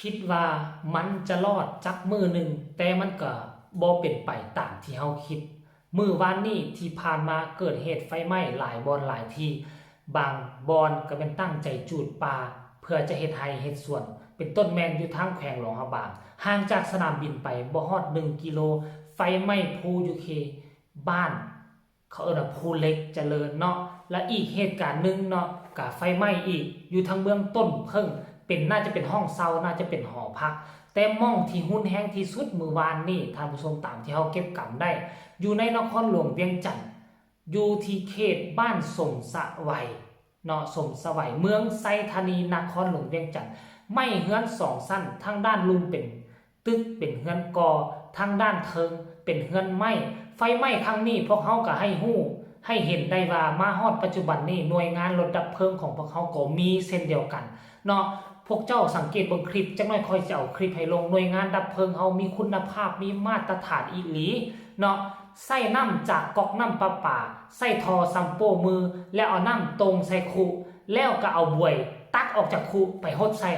ຄິດວ່າມັນຈະລອດຈັກມື້ໜຶ່ງ, ແຕ່ມັນກໍບໍ່ເປັນໄປຕາມທີ່ເຮົາຄິດ. ມື້ວານນີ້ທີ່ຜ່ານມາເກີດເຫດໄຟໄໝ້ຫຼາຍບ່ອນຫຼາຍທີ່, ບາງບ່ອນກໍແມ່ນຕັ້ງໃຈຈູດປ່າເພື່ອຈະເຮັດໄຮ່ເຮັດສວນ, ເປັນຕົ້ນແມ່ນຢູ່ທາງແຂວງຫຼວງພະບາງ, ຫ່າງຈາກສະໜາມບິນໄປບໍ່ຮອດໜຶ່ງກິໂລ. ໄຟໄໝ້ພູຢູ່ເຂດບ້ານ ເຂົາເອີ້ນວ່າພູເຫຼັກຈະເລີນເນາະ. ແລະ ອີກເຫດການໜຶ່ງເນາະ ກະໄຟໄໝ້ອີກ ຢູ່ທາງເມືອງຕົ້ນເຜິ້ງ, ເປັນ ໜ້າຈະເປັນຫ້ອງເຊົ່າ ໜ້າຈະເປັນຫໍພັກ. ແຕ່ໝ່ອງທີ່ຮຸນແຮງທີ່ສຸດມື້ວານນີ້ ທ່ານຜູ້ຊົມ, ຕາມທີ່ເຮົາເກັບກຳໄດ້ ຢູ່ໃນນະຄອນຫຼວງວຽງຈັນ, ຢູ່ທີ່ເຂດບ້ານສົມສະໄຫວເນາະ, ສົມສະໄຫວ ເມືອງໄຊທານີ ນະຄອນຫຼວງວຽງຈັນ, ໄໝ້ເຮືອນສອງຊັ້ນ, ທາງດ້ານລຸ່ມເປັນ ຕຶກເປັນເຮືອນກໍ່, ທາງດ້ານເທິງເປັນເຮືອນໄມ້. ໄຟໄໝ້ຄັ້ງນີ້ ພວກເຮົາກໍໃຫ້ຮູ້ ໃຫ້ເຫັນໄດ້ວ່າ ມາຮອດປັດຈຸບັນນີ້ ໜ່ວຍງານລົດດັບເພີງຂອງພວກເຮົາກໍມີເຊັ່ນດຽວກັນເນາະ. ພວກເຈົ້າສັງເກດເບິ່ງຄລິບ, ຈັກໜ້ອຍຂ້ອຍຊິເອົາຄລິບໃຫ້ລົງ. ໜ່ວຍງານດັບເພີງເຮົາມີຄຸນນະພາບ, ມີມາດຕະຖານອີ່ຫຼີເນາະ. ໃຊ້ນ້ຳຈາກກັອກນ້ຳປະປາ, ໃຊ້ທໍ່ຊຳໂປ້ມື ແລ້ວເອົານ້ຳຕົງໃສ່ຄຸ, ແລ້ວກໍເອົາບວຍຕັກອອກຈາກຄຸໄປຫົດໃສ່.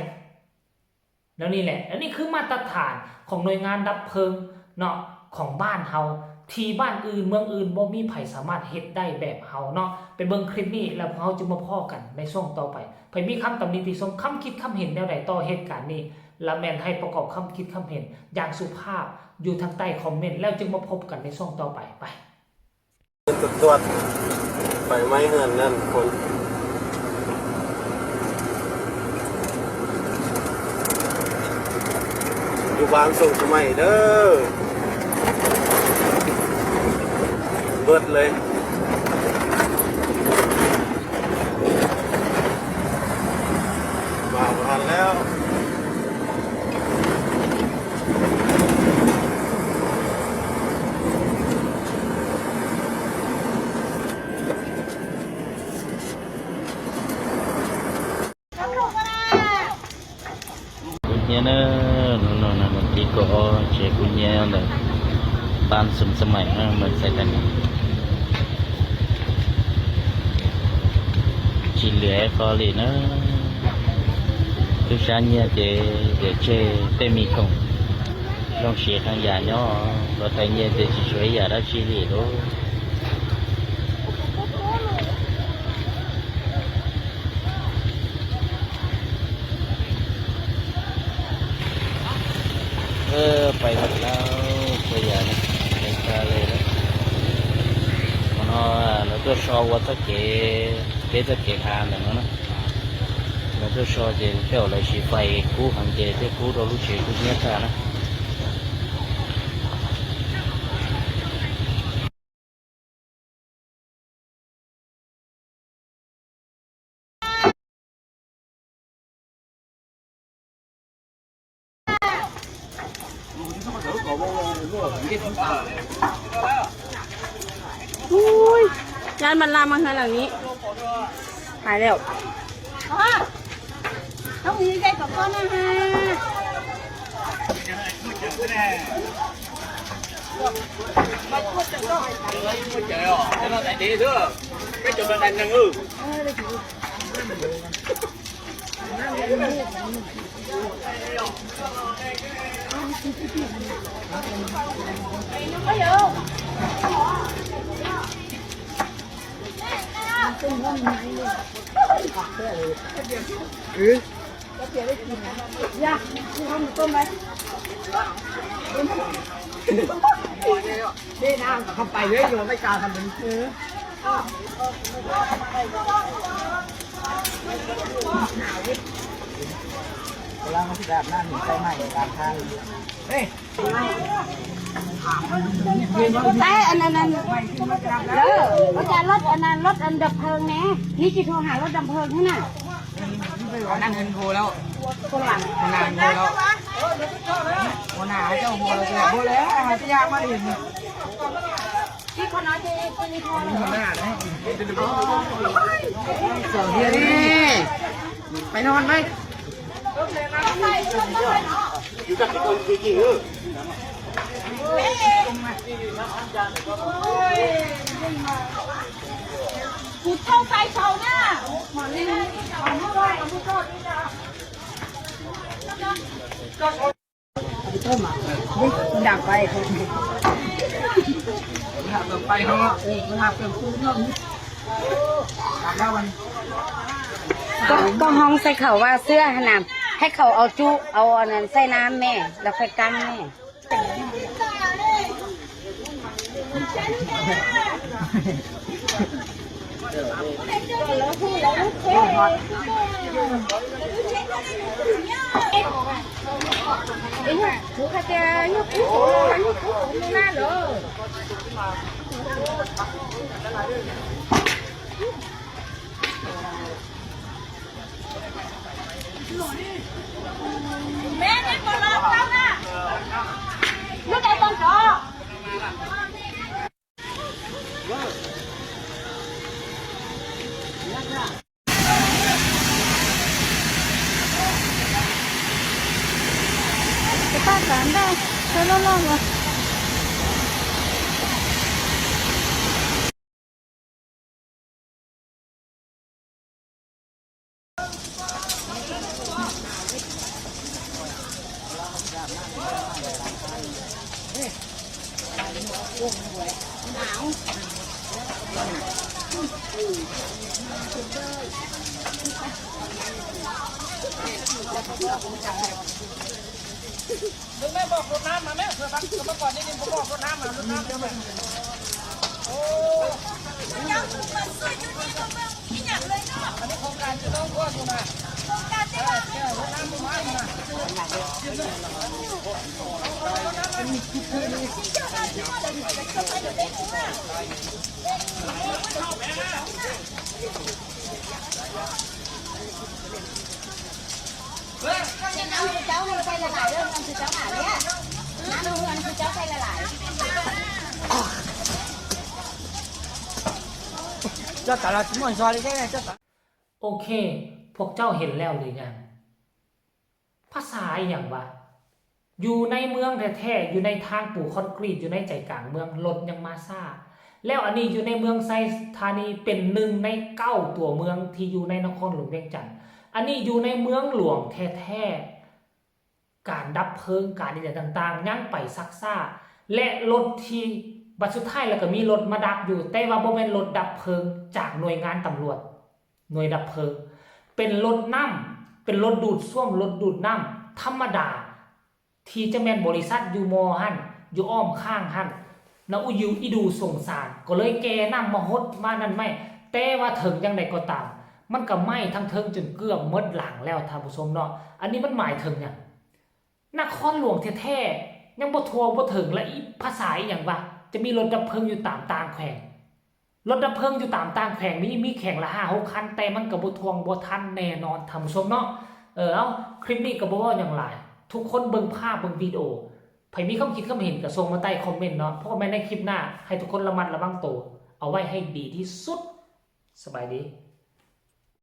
ແນວນີ້ແຫຼະ, ອັນນີ້ຄືມາດຕະຖານຂອງໜ່ວຍງານດັບເພີງເນາະ ຂອງບ້ານເຮົາ, ທີ່ບ້ານອື່ນເມືອງອື່ນບໍ່ມີໃຜສາມາດເຮັດໄດ້ແບບເຮົາເນາະ. ໄປເບິ່ງຄລິບນີ້ ແລ້ວພວກເຮົາຈຶ່ງມາພໍ້ກັນໃນຊ່ວງຕໍ່ໄປ. ໃຜມີຄຳຕຳໜິຕິຊົມ, ຄຳຄິດຄຳເຫັນແນວໃດຕໍ່ເຫດການນີ້ ລະແມ່ນໃຫ້ປະກອບຄຳຄິດຄຳເຫັນຢ່າງສຸພາບຢູ່ທາງໃຕ້ຄອມເມັນ, ແລ້ວຈຶ່ງມາພົບກັນໃນຊ່ວງຕໍ່ໄປ. ໄປ. ຕຳຫຼວດໄຟໄໝ້ເຮືອນນັ້ນຄົນ ຢູ່ບ້ານສົມສະໄໝເດີ ເບິດເລີຍ ມາບໍ່ທັນແລ້ວ. ກຸນເຮຍເນີ ໂນ່ນໆ ທີ່ກໍເຈກຸນເຮຍແຫຼະ ບ້ານສົມສະໄໝເນາະ ເມືອງໄຊທານີ. ຈີເຫຼືອຂໍລີເນີ ທຸກຊານເຍເຕ ເດເຈ ເຕມີຄົງ ລົງເຊຄັງຢາຍໍ ກໍໄທເຍເຕຊິຊ່ວຍຢາດາຊີລີໂດ. ເອີ ໄປໝົດແລ້ວ ເພື່ອຢາກໄປກາເລີຍນະ ມັນເນາະ ແລ້ວກໍຊອກວ່າຕະເກ ເກຕະເກຫາແລ້ວເນາະ ແລ້ວກໍຊອກເຈແຖວໄລຊິໄຟກູ່ຫັງເຈ ເຈກູ່ດອກລູກເຊກູ່ເນຍຕານະ. ອຸ້ຍ ຢ້ານມັນລາມມາເຮືອນຫຼັງນີ້ ຕາຍແລ້ວ. ຕ້ອງມີໃກ້ກັບກ້ອນນະຮະ ໄປກົດຈັກດອກ ໄປກົດຈັກດອກ ໄປຈົນບັນໄດໜຶ່ງ ເອີ. ແຕ່ອັນນັ້ນ ເອີ ວ່າຈະລົດອັນນັ້ນ ລົດອັນດັບເພີງແດ່ ນີ້ຊິໂທຫາລົດດັບເພີງຫັ້ນນະ. ອັນນັ້ນເພິ່ນໂທແລ້ວ ຄົນຫຼັງ ຫົວໜ້າໂທແລ້ວ ຫົວໜ້າເຈົ້າໂທແລ້ວ ບໍ່ແລ້ວ ຫາຊິຍາກມາອີກ. ໄປນອນໄປ ຢູ່ກັບຄົນຈິງໆ ເອີ. ຜູ້ເຖົ້າໄຊເຊົານະ. ໄປຕົ້ມອ່ະ ມັນດັງໄຟ ໄປເຮົາເນາະ ເອີ ເວລາເປັນຄືນເນາະ ກໍ ກໍຮ້ອງໃສ່ເຂົາວ່າເຊື້ອຫັ້ນນະ ໃຫ້ເຂົາເອົາຈຸ ເອົາອັນນັ້ນໃສ່ນ້ຳແມ່ ແລ້ວຄ່ອຍຕັ້ງແມ່. แม่บอกรดน้ำมาแม่ เผื่อฟังเผื่อมาก่อนนิดนึง ผมบอกรดน้ำมา รดน้ำมา โอ้ อันนี้โครงการที่น้องพ่ออยู่นะ โครงการที่ว่า เออ รดน้ำต้นไม้มา โอเค พวกเจ้าเห็นแล้วหรือยัง ภาษาอิหยังวะ อยู่ในเมืองแท้ๆ อยู่ในทางปูคอนกรีต อยู่ในใจกลางเมือง รถยังมาช้า แล้วอันนี้อยู่ในเมืองไชยธานี เป็นหนึ่งในเก้าตัวเมืองที่อยู่ในนครหลวงเวียงจันทน์ อันนี้อยู่ในเมืองหลวงแท้ๆ การดับเพลิง การอิหยังต่างๆ ยังไปซักช้า และรถที่ บัดสุดท้ายแล้วก็มีรถมาดับอยู่ แต่ว่าบ่แม่นรถดับเพลิงจากหน่วยงานตำรวจ หน่วยดับเพลิง เป็นรถน้ำ เป็นรถดูดซ่วม รถดูดน้ำธรรมดา ที่จะแม่นบริษัทอยู่หม้อหั่น อยู่อ้อมข้างหั่น ณ อุยุ อีดู สงสาร ก็เลยแก่น้ำมาหดมานั่นไหม้ แต่ว่าถึงอย่างใดก็ตาม มันก็ไหม้ทั้งเทิงจนเกือบหมดหลังแล้วท่านผู้ชมเนาะ อันนี้มันหมายถึงหยัง นครหลวงแท้ๆ ยังบ่ทั่วบ่ถึง และอีภาษาอีหยังวะ จะมีรถดับเพลิงอยู่ตามต่างแขวง รถดับเพลิงอยู่ตามต่างแขวงนี้มีแขวงละห้าหกคัน แต่มันก็บ่ท่วงบ่ทันแน่นอนท่านผู้ชมเนาะ เออ เอ้า คลิปนี้ก็บ่เว้าหยังหลาย ทุกคนเบิ่งภาพเบิ่งวิดีโอ ไผมีความคิดความเห็นก็ส่งมาใต้คอมเมนต์เนาะ พบกันใหม่ในคลิปหน้า ให้ทุกคนระมัดระวังตัวเอาไว้ให้ดีที่สุด สบายดี